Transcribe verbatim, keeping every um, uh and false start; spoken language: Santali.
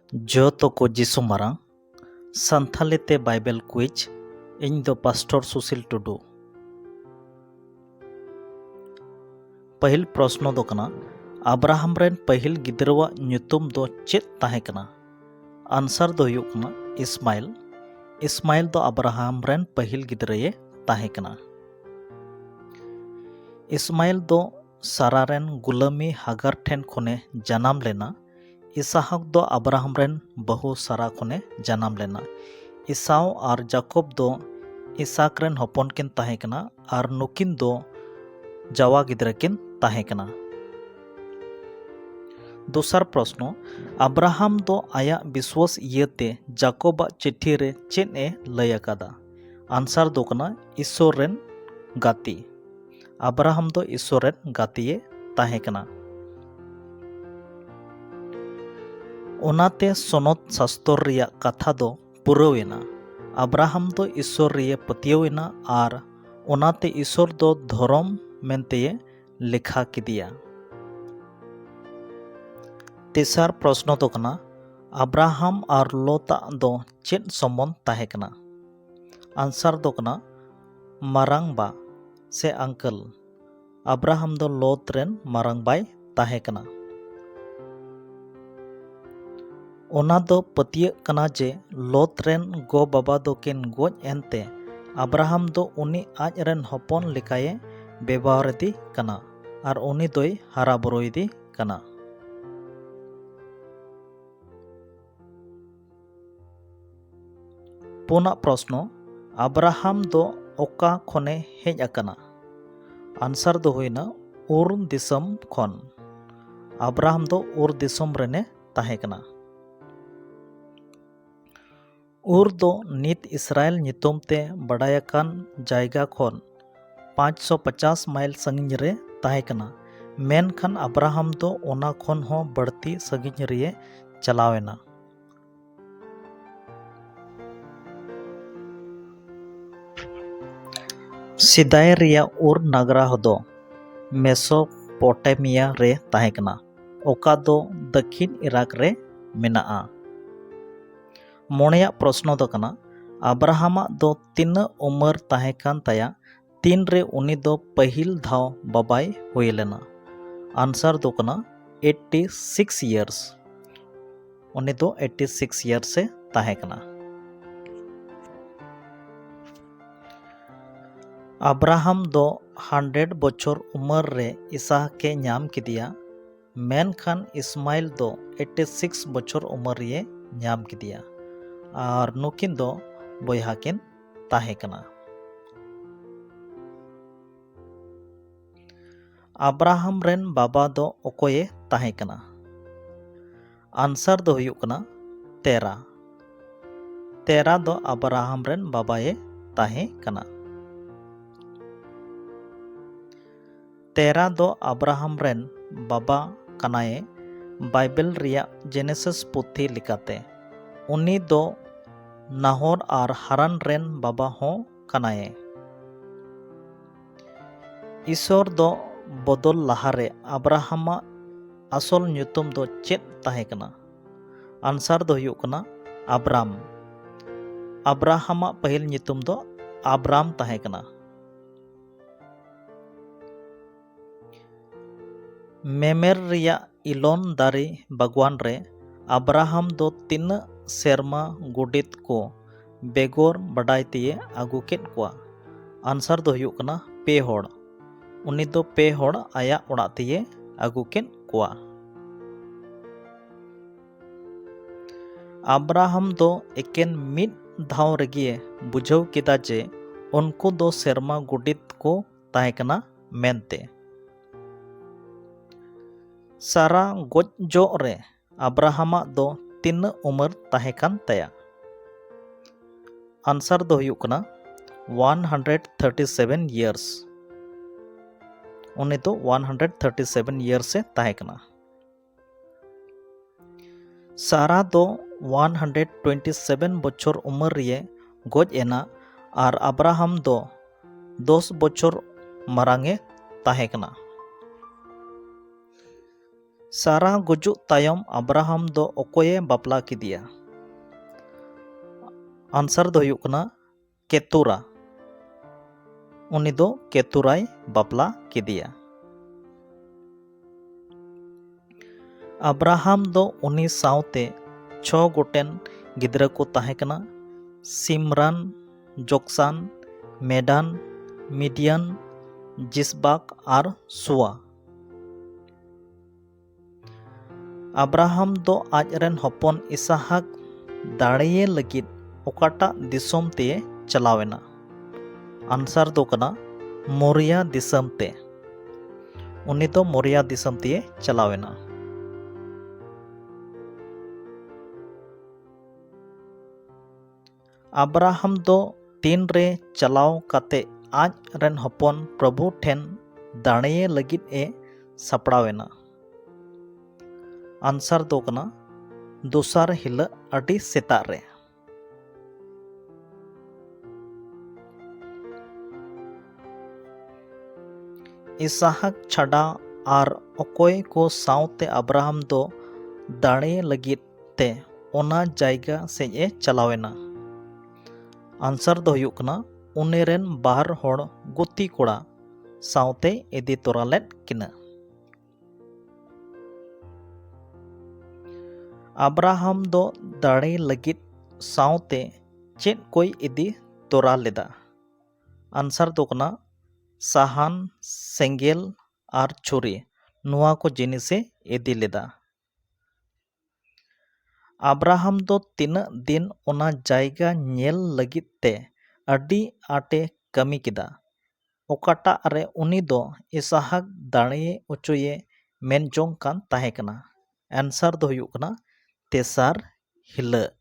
ᱡᱚᱛᱚ ᱠᱚ ᱡᱤᱥᱩ ᱢᱟᱨᱟᱝ᱾ ᱥᱟᱱᱛᱷᱟᱞᱤ ᱛᱮ ᱵᱟᱭᱵᱮᱞ ᱠᱩᱭᱤᱡᱽ᱾ ᱤᱧ ᱫᱚ ᱯᱟᱥᱴᱚᱨ ᱥᱩᱥᱤᱞ ᱴᱩᱰᱩ᱾ ᱯᱟᱹᱦᱤᱞ ᱯᱨᱚᱥᱱᱚ ᱫᱚ ᱠᱟᱱᱟ, ᱟᱵᱨᱟᱦᱟᱢ ᱨᱮᱱ ᱯᱟᱹᱦᱤᱞ ᱜᱤᱫᱽᱨᱟᱹᱣᱟᱜ ᱧᱩᱛᱩᱢ ᱫᱚ ᱪᱮᱫ ᱛᱟᱦᱮᱸ ᱠᱟᱱᱟ? ᱟᱱᱥᱟᱨ ᱫᱚ ᱦᱩᱭᱩᱜ ᱠᱟᱱᱟ ᱤᱥᱢᱟᱭᱮᱞ᱾ ᱤᱥᱢᱟᱭᱮᱞ ᱫᱚ ᱟᱵᱨᱟᱦᱟᱢ ᱨᱮᱱ ᱯᱟᱹᱦᱤᱞ ᱜᱤᱫᱽᱨᱟᱹᱭᱮ ᱛᱟᱦᱮᱸ ᱠᱟᱱᱟ᱾ ᱤᱥᱢᱟᱭᱮᱞ ᱫᱚ ᱥᱟᱨᱟ ᱨᱮᱱ ᱜᱩᱞᱟᱹᱢᱤ ᱦᱟᱜᱟᱨ ᱴᱷᱮᱱ ᱠᱷᱚᱱᱮ ᱡᱟᱱᱟᱢ ᱞᱮᱱᱟ᱾ ᱤᱥᱟᱦᱟᱠ ᱫᱚ ᱟᱵᱨᱟᱦᱟᱢ ᱨᱮᱱ ᱵᱟᱹᱦᱩ ᱥᱟᱨᱟ ᱠᱷᱚᱱᱮ ᱡᱟᱱᱟᱢ ᱞᱮᱱᱟ᱾ ᱤᱥᱟᱣ ᱟᱨ ᱡᱟᱠᱚᱵ ᱫᱚ ᱤᱥᱟᱠ ᱨᱮᱱ ᱦᱚᱯᱚᱱ ᱠᱤᱱ ᱛᱟᱦᱮᱸ ᱠᱟᱱᱟ ᱟᱨ ᱱᱩᱠᱤᱱ ᱫᱚ ᱡᱟᱣᱟ ᱜᱤᱫᱽᱨᱟᱹ ᱠᱤᱱ ᱛᱟᱦᱮᱸ ᱠᱟᱱᱟ᱾ ᱫᱚᱥᱟᱨ ᱯᱨᱚᱥᱱᱚ, ᱟᱵᱨᱟᱦᱟᱢ ᱫᱚ ᱟᱭᱟᱜ ᱵᱤᱥᱣᱟᱥ ᱤᱭᱟᱹᱛᱮ ᱡᱟᱠᱚᱵᱟᱜ ᱪᱤᱴᱷᱤ ᱨᱮ ᱪᱮᱫ ᱮ ᱞᱟᱹᱭ ᱟᱠᱟᱫᱟ? ᱟᱱᱥᱟᱨ ᱫᱚ ᱠᱟᱱᱟ ᱤᱥᱥᱚᱨ ᱨᱮᱱ ᱜᱟᱛᱮ᱾ ᱟᱵᱨᱟᱦᱟᱢ ᱫᱚ ᱤᱥᱥᱚᱨ ᱨᱮᱱ ᱜᱟᱛᱮᱭᱮ ᱛᱟᱦᱮᱸ ᱠᱟᱱᱟ᱾ ᱚᱱᱟᱛᱮ ᱥᱚᱱᱚᱛ ᱥᱟᱥᱛᱚᱨ ᱨᱮᱭᱟᱜ ᱠᱟᱛᱷᱟ ᱫᱚ ᱯᱩᱨᱟᱹᱣ ᱮᱱᱟ᱾ ᱟᱵᱨᱟᱦᱟᱢ ᱫᱚ ᱤᱥᱥᱚᱨ ᱨᱮᱭᱮ ᱯᱟᱹᱛᱭᱟᱹᱣ ᱮᱱᱟ ᱟᱨ ᱚᱱᱟᱛᱮ ᱤᱥᱥᱚᱨ ᱫᱚ ᱫᱷᱚᱨᱚᱢ ᱢᱮᱱᱛᱮᱭᱮ ᱞᱮᱠᱷᱟ ᱠᱮᱫᱮᱭᱟ᱾ ᱛᱮᱥᱟᱨ ᱯᱨᱚᱥᱱᱚ ᱫᱚ ᱠᱟᱱᱟ, ᱟᱵᱨᱟᱦᱟᱢ ᱟᱨ ᱞᱚᱛᱟᱜ ᱫᱚ ᱪᱮᱫ ᱥᱚᱢᱵᱚᱱᱫᱷ ᱛᱟᱦᱮᱸ ᱠᱟᱱᱟ? ᱟᱱᱥᱟᱨ ᱫᱚ ᱠᱟᱱᱟ ᱢᱟᱨᱟᱝᱵᱟ ᱥᱮ ᱟᱝᱠᱮᱞ᱾ ᱟᱵᱨᱟᱦᱟᱢ ᱫᱚ ᱞᱚᱛ ᱨᱮᱱ ᱢᱟᱨᱟᱝᱵᱟᱭ ᱛᱟᱦᱮᱸ ᱠᱟᱱᱟ᱾ ᱚᱱᱟ ᱫᱚ ᱯᱟᱹᱛᱭᱟᱹᱜ ᱠᱟᱱᱟ ᱡᱮ ᱞᱚᱛ ᱨᱮᱱ ᱜᱚ ᱵᱟᱵᱟ ᱫᱚᱠᱤᱱ ᱜᱚᱡ ᱮᱱᱛᱮ ᱟᱵᱨᱟᱦᱟᱢ ᱫᱚ ᱩᱱᱤ ᱟᱡ ᱨᱮᱱ ᱦᱚᱯᱚᱱ ᱞᱮᱠᱟᱭᱮ ᱵᱮᱵᱚᱦᱟᱨᱮᱫᱮ ᱠᱟᱱᱟ ᱟᱨ ᱩᱱᱤ ᱫᱚᱭ ᱦᱟᱨᱟ ᱵᱩᱨᱩᱭᱮᱫᱮ ᱠᱟᱱᱟ᱾ ᱯᱩᱱᱟᱜ ᱯᱨᱚᱥᱱᱚ, ᱟᱵᱨᱟᱦᱟᱢ ᱫᱚ ᱚᱠᱟ ᱠᱷᱚᱱᱮ ᱦᱮᱡ ᱟᱠᱟᱱᱟ? ᱟᱱᱥᱟᱨ ᱫᱚ ᱦᱩᱭᱱᱟ ᱩᱨ ᱫᱤᱥᱚᱢ ᱠᱷᱚᱱ᱾ ᱟᱵᱨᱟᱦᱟᱢ ᱫᱚ ᱩᱨ ᱫᱤᱥᱚᱢ ᱨᱮᱱᱮ ᱛᱟᱦᱮᱸ ᱠᱟᱱᱟ᱾ ᱩᱨ ᱫᱚ ᱱᱤᱛ ᱤᱥᱨᱟᱭᱮᱞ ᱧᱩᱛᱩᱢ ᱛᱮ ᱵᱟᱰᱟᱭ ᱟᱠᱟᱱ ᱡᱟᱭᱜᱟ ᱠᱷᱚᱱ ᱯᱟᱸᱪᱥᱚ ᱯᱚᱪᱟᱥ ᱢᱟᱭᱤᱞ ᱥᱟᱺᱜᱤᱧ ᱨᱮ ᱛᱟᱦᱮᱸ ᱠᱟᱱᱟ, ᱢᱮᱱᱠᱷᱟᱱ ᱟᱵᱨᱟᱦᱟᱢ ᱫᱚ ᱚᱱᱟ ᱠᱷᱚᱱ ᱦᱚᱸ ᱵᱟᱹᱲᱛᱤ ᱥᱟᱺᱜᱤᱧ ᱨᱮᱭᱮ ᱪᱟᱞᱟᱣ ᱮᱱᱟ᱾ ᱥᱮᱫᱟᱭ ᱨᱮᱭᱟᱜ ᱩᱨ ᱱᱟᱜᱽᱨᱟ ᱫᱚ ᱢᱮᱥᱳᱯᱚᱴᱮᱢᱤᱭᱟ ᱨᱮ ᱛᱟᱦᱮᱸ ᱠᱟᱱᱟ, ᱚᱠᱟ ᱫᱚ ᱫᱟᱹᱠᱷᱤᱱ ᱤᱨᱟᱠ ᱨᱮ ᱢᱮᱱᱟᱜᱼᱟ᱾ ᱢᱚᱬᱮᱭᱟᱜ ᱯᱨᱚᱥᱱᱚ ᱫᱚ ᱠᱟᱱᱟ, ᱟᱵᱨᱟᱦᱟᱢᱟᱜ ᱫᱚ ᱛᱤᱱᱟᱹᱜ ᱩᱢᱮᱨ ᱛᱟᱦᱮᱸ ᱠᱟᱱ ᱛᱟᱭᱟ ᱛᱤᱱᱨᱮ ᱩᱱᱤ ᱫᱚ ᱯᱟᱹᱦᱤᱞ ᱫᱷᱟᱣ ᱵᱟᱵᱟᱭ ᱦᱩᱭ ᱞᱮᱱᱟ? ᱟᱱᱥᱟᱨ ᱫᱚ ᱠᱟᱱᱟ eighty six years᱾ ᱩᱱᱤ ᱫᱚ eighty six years ᱮ ᱛᱟᱦᱮᱸ ᱠᱟᱱᱟ᱾ ᱟᱵᱨᱟᱦᱟᱢ ᱫᱚ hundred ᱵᱚᱪᱷᱚᱨ ᱩᱢᱮᱨ ᱨᱮ ᱤᱥᱟᱦᱟᱠ ᱮ ᱧᱟᱢ ᱠᱮᱫᱮᱭᱟ, ᱢᱮᱱᱠᱷᱟᱱ ᱤᱥᱢᱟᱭᱤᱞ ᱫᱚ eighty six ᱵᱚᱪᱷᱚᱨ ᱩᱢᱮᱨ ᱨᱮᱭᱮ ᱧᱟᱢ ᱠᱮᱫᱮᱭᱟ, ᱟᱨ ᱱᱩᱠᱤᱱ ᱫᱚ ᱵᱚᱭᱦᱟ ᱠᱤᱱ ᱛᱟᱦᱮᱸ ᱠᱟᱱᱟ᱾ ᱟᱵᱨᱟᱦᱟᱢ ᱨᱮᱱ ᱵᱟᱵᱟ ᱫᱚ ᱚᱠᱚᱭᱮ ᱛᱟᱦᱮᱸ ᱠᱟᱱᱟ? ᱟᱱᱥᱟᱨ ᱫᱚ ᱦᱩᱭᱩᱜ ᱠᱟᱱᱟ ᱛᱮᱨᱟ᱾ ᱛᱮᱨᱟ ᱫᱚ ᱟᱵᱨᱟᱦᱟᱢ ᱨᱮᱱ ᱵᱟᱵᱟᱭᱮ ᱛᱟᱦᱮᱸ ᱠᱟᱱᱟ᱾ ᱛᱮᱨᱟ ᱫᱚ ᱟᱵᱨᱟᱦᱟᱢ ᱨᱮᱱ ᱵᱟᱵᱟ ᱠᱟᱱᱟᱭ ᱵᱟᱭᱵᱮᱞ ᱨᱮᱭᱟᱜ ᱡᱮᱱᱮᱥᱤᱥ ᱯᱩᱛᱷᱤ ᱞᱮᱠᱟᱛᱮ᱾ ᱩᱱᱤ ᱫᱚ ᱱᱟᱦᱚᱨ ᱟᱨ ᱦᱟᱨᱟᱱ ᱨᱮᱱ ᱵᱟᱵᱟ ᱦᱚᱸ ᱠᱟᱱᱟᱭ᱾ ᱤᱥᱚᱨ ᱫᱚ ᱵᱚᱫᱚᱞ ᱞᱟᱦᱟᱨᱮ ᱟᱵᱨᱟᱦᱟᱢᱟᱜ ᱟᱥᱚᱞ ᱧᱩᱛᱩᱢ ᱫᱚ ᱪᱮᱫ ᱛᱟᱦᱮᱸ ᱠᱟᱱᱟ? ᱟᱱᱥᱟᱨ ᱫᱚ ᱦᱩᱭᱩᱜ ᱠᱟᱱᱟ ᱟᱵᱨᱟᱢ᱾ ᱟᱵᱨᱟᱦᱟᱢᱟᱜ ᱯᱟᱹᱦᱤᱞ ᱧᱩᱛᱩᱢ ᱫᱚ ᱟᱵᱨᱟᱢ ᱛᱟᱦᱮᱸ ᱠᱟᱱᱟ᱾ ᱢᱮᱢᱮᱨ ᱨᱮᱭᱟᱜ ᱤᱞᱚᱱ ᱫᱟᱨᱮ ᱵᱟᱜᱽᱣᱟᱱ ᱨᱮ ᱟᱵᱨᱟᱦᱟᱢ ᱫᱚ ᱛᱤᱱᱟᱹᱜ ᱥᱮᱨᱢᱟ ᱜᱚᱰᱮᱛ ᱠᱚ ᱵᱮᱜᱚᱨ ᱵᱟᱰᱟᱭ ᱛᱮᱭᱮ ᱟᱹᱜᱩ ᱠᱮᱫ ᱠᱚᱣᱟ? ᱟᱱᱥᱟᱨ ᱫᱚ ᱦᱩᱭᱩᱜ ᱠᱟᱱᱟ ᱯᱮ ᱦᱚᱲ᱾ ᱩᱱᱤ ᱫᱚ ᱯᱮ ᱦᱚᱲ ᱟᱭᱟᱜ ᱚᱲᱟᱜ ᱛᱮᱭᱮ ᱟᱹᱜᱩ ᱠᱮᱫ ᱠᱚᱣᱟ᱾ ᱟᱵᱨᱟᱦᱟᱢ ᱫᱚ ᱮᱠᱮᱱ ᱢᱤᱫ ᱫᱷᱟᱣ ᱨᱮᱜᱮ ᱵᱩᱡᱷᱟᱹᱣ ᱠᱮᱫᱟ ᱡᱮ ᱩᱱᱠᱩ ᱫᱚ ᱥᱮᱨᱢᱟ ᱜᱚᱰᱮᱛ ᱠᱚ ᱛᱟᱦᱮᱸ ᱠᱟᱱᱟ ᱢᱮᱱᱛᱮ᱾ ᱥᱟᱨᱟ ᱜᱚᱡ ᱡᱚᱜ ᱨᱮ ᱟᱵᱨᱟᱦᱟᱢᱟᱜ ᱫᱚ ᱛᱤᱱᱟᱹᱜ ᱩᱢᱮᱨ ᱛᱟᱦᱮᱸ ᱠᱟᱱ ᱛᱟᱭᱟ? ᱟᱱᱥᱟᱨ ᱫᱚ ᱦᱩᱭᱩᱜ ᱠᱟᱱᱟ one hundred thirty seven years᱾ ᱩᱱᱤ ᱫᱚ one hundred thirty seven years ᱮ ᱛᱟᱦᱮᱸ ᱠᱟᱱᱟ᱾ ᱥᱟᱨᱟ ᱫᱚ one hundred twenty seven ᱵᱚᱪᱷᱚᱨ ᱩᱢᱮᱨ ᱨᱮᱭᱮ ᱜᱚᱡ ᱮᱱᱟ ᱟᱨ ᱟᱵᱨᱟᱦᱟᱢ ᱫᱚ ᱫᱚᱥ ᱵᱚᱪᱷᱚᱨ ᱢᱟᱨᱟᱝ ᱮ ᱛᱟᱦᱮᱸ ᱠᱟᱱᱟ᱾ ᱥᱟᱨᱟ ᱜᱩᱡᱩᱜ ᱛᱟᱭᱚᱢ ᱟᱵᱨᱟᱦᱟᱢ ᱫᱚ ᱚᱠᱚᱭᱮ ᱵᱟᱯᱞᱟ ᱠᱮᱫᱮᱭᱟ? ᱟᱱᱥᱟᱨ ᱫᱚ ᱦᱩᱭᱩᱜ ᱠᱟᱱᱟ ᱠᱮᱛᱩᱨᱟ᱾ ᱩᱱᱤ ᱫᱚ ᱠᱮᱛᱩᱨᱟᱭ ᱵᱟᱯᱞᱟ ᱠᱮᱫᱮᱭᱟ᱾ ᱟᱵᱨᱟᱦᱟᱢ ᱫᱚ ᱩᱱᱤ ᱥᱟᱶᱛᱮ ᱪᱷᱚ ᱜᱚᱴᱮᱱ ᱜᱤᱫᱽᱨᱟᱹ ᱠᱚ ᱛᱟᱦᱮᱸ ᱠᱟᱱᱟ, ᱥᱤᱢᱨᱟᱱ, ᱡᱚᱠᱥᱟᱱ, ᱢᱮᱰᱟᱱ, ᱢᱤᱰᱤᱭᱟᱱ, ᱡᱤᱥᱵᱟᱠ ᱟᱨ ᱥᱩᱣᱟ᱾ ᱟᱵᱨᱟᱦᱟᱢ ᱫᱚ ᱟᱡ ᱨᱮᱱ ᱦᱚᱯᱚᱱ ᱤᱥᱟᱦᱟᱠ ᱫᱟᱲᱮᱭᱮ ᱞᱟᱹᱜᱤᱫ ᱚᱠᱟᱴᱟᱜ ᱫᱤᱥᱚᱢ ᱛᱮᱭ ᱪᱟᱞᱟᱣ ᱮᱱᱟ? ᱟᱱᱥᱟᱨ ᱫᱚ ᱠᱟᱱᱟ ᱢᱳᱨᱤᱭᱟ ᱫᱤᱥᱚᱢ ᱛᱮ᱾ ᱩᱱᱤ ᱫᱚ ᱢᱳᱨᱤᱭᱟ ᱫᱤᱥᱚᱢ ᱛᱮᱭ ᱪᱟᱞᱟᱣ ᱮᱱᱟ᱾ ᱟᱵᱨᱟᱦᱟᱢ ᱫᱚ ᱛᱤᱱ ᱨᱮ ᱪᱟᱞᱟᱣ ᱠᱟᱛᱮ ᱟᱡ ᱨᱮᱱ ᱦᱚᱯᱚᱱ ᱯᱨᱚᱵᱷᱩ ᱴᱷᱮᱱ ᱫᱟᱲᱮᱭᱮ ᱞᱟᱹᱜᱤᱫ ᱮ ᱥᱟᱯᱲᱟᱣ ᱮᱱᱟ? ᱟᱱᱥᱟᱨ ᱫᱚ ᱠᱟᱱᱟ ᱫᱚᱥᱟᱨ ᱦᱤᱞᱳᱜ ᱟᱹᱰᱤ ᱥᱮᱛᱟᱜ ᱨᱮ᱾ ᱤᱥᱟᱦᱟᱠ ᱪᱷᱟᱰᱟ ᱟᱨ ᱚᱠᱚᱭ ᱠᱚ ᱥᱟᱶᱛᱮ ᱟᱵᱨᱟᱦᱟᱢ ᱫᱚ ᱫᱟᱲᱮ ᱞᱟᱹᱜᱤᱫ ᱛᱮ ᱚᱱᱟ ᱡᱟᱭᱜᱟ ᱥᱮᱫ ᱮ ᱪᱟᱞᱟᱣ ᱮᱱᱟ? ᱟᱱᱥᱟᱨ ᱫᱚ ᱦᱩᱭᱩᱜ ᱠᱟᱱᱟ ᱩᱱᱤ ᱨᱮᱱ ᱵᱟᱨ ᱦᱚᱲ ᱜᱩᱛᱤ ᱠᱚᱲᱟ ᱥᱟᱶᱛᱮ ᱤᱫᱤ ᱛᱚᱨᱟ ᱞᱮᱫ ᱠᱤᱱᱟ᱾ ᱟᱵᱨᱟᱦᱟᱢ ᱫᱚ ᱫᱟᱲᱮ ᱞᱟᱹᱜᱤᱫ ᱥᱟᱶᱛᱮ ᱪᱮᱫ ᱠᱚᱭ ᱤᱫᱤ ᱛᱚᱨᱟ ᱞᱮᱫᱟ? ᱟᱱᱥᱟᱨ ᱫᱚ ᱠᱟᱱᱟ ᱥᱟᱦᱟᱱ, ᱥᱮᱸᱜᱮᱞ ᱟᱨ ᱪᱷᱩᱨᱤ᱾ ᱱᱚᱣᱟ ᱠᱚ ᱡᱤᱱᱤᱥᱮ ᱤᱫᱤ ᱞᱮᱫᱟ᱾ ᱟᱵᱨᱟᱦᱟᱢ ᱫᱚ ᱛᱤᱱᱟᱹᱜ ᱫᱤᱱ ᱚᱱᱟ ᱡᱟᱭᱜᱟ ᱧᱮᱞ ᱞᱟᱹᱜᱤᱫ ᱛᱮ ᱟᱹᱰᱤ ᱟᱸᱴᱮ ᱠᱟᱹᱢᱤ ᱠᱮᱫᱟ, ᱚᱠᱟᱴᱟᱜ ᱨᱮ ᱩᱱᱤ ᱫᱚ ᱤᱥᱟᱦᱟᱠ ᱫᱟᱲᱮ ᱦᱚᱪᱚᱭᱮ ᱢᱮᱱ ᱡᱚᱝ ᱠᱟᱱ ᱛᱟᱦᱮᱸ ᱠᱟᱱᱟ? ᱟᱱᱥᱟᱨ ᱫᱚ ᱦᱩᱭᱩᱜ ᱠᱟᱱᱟ ᱛᱮᱥᱟᱨ ᱦᱤᱞᱟᱹᱜ᱾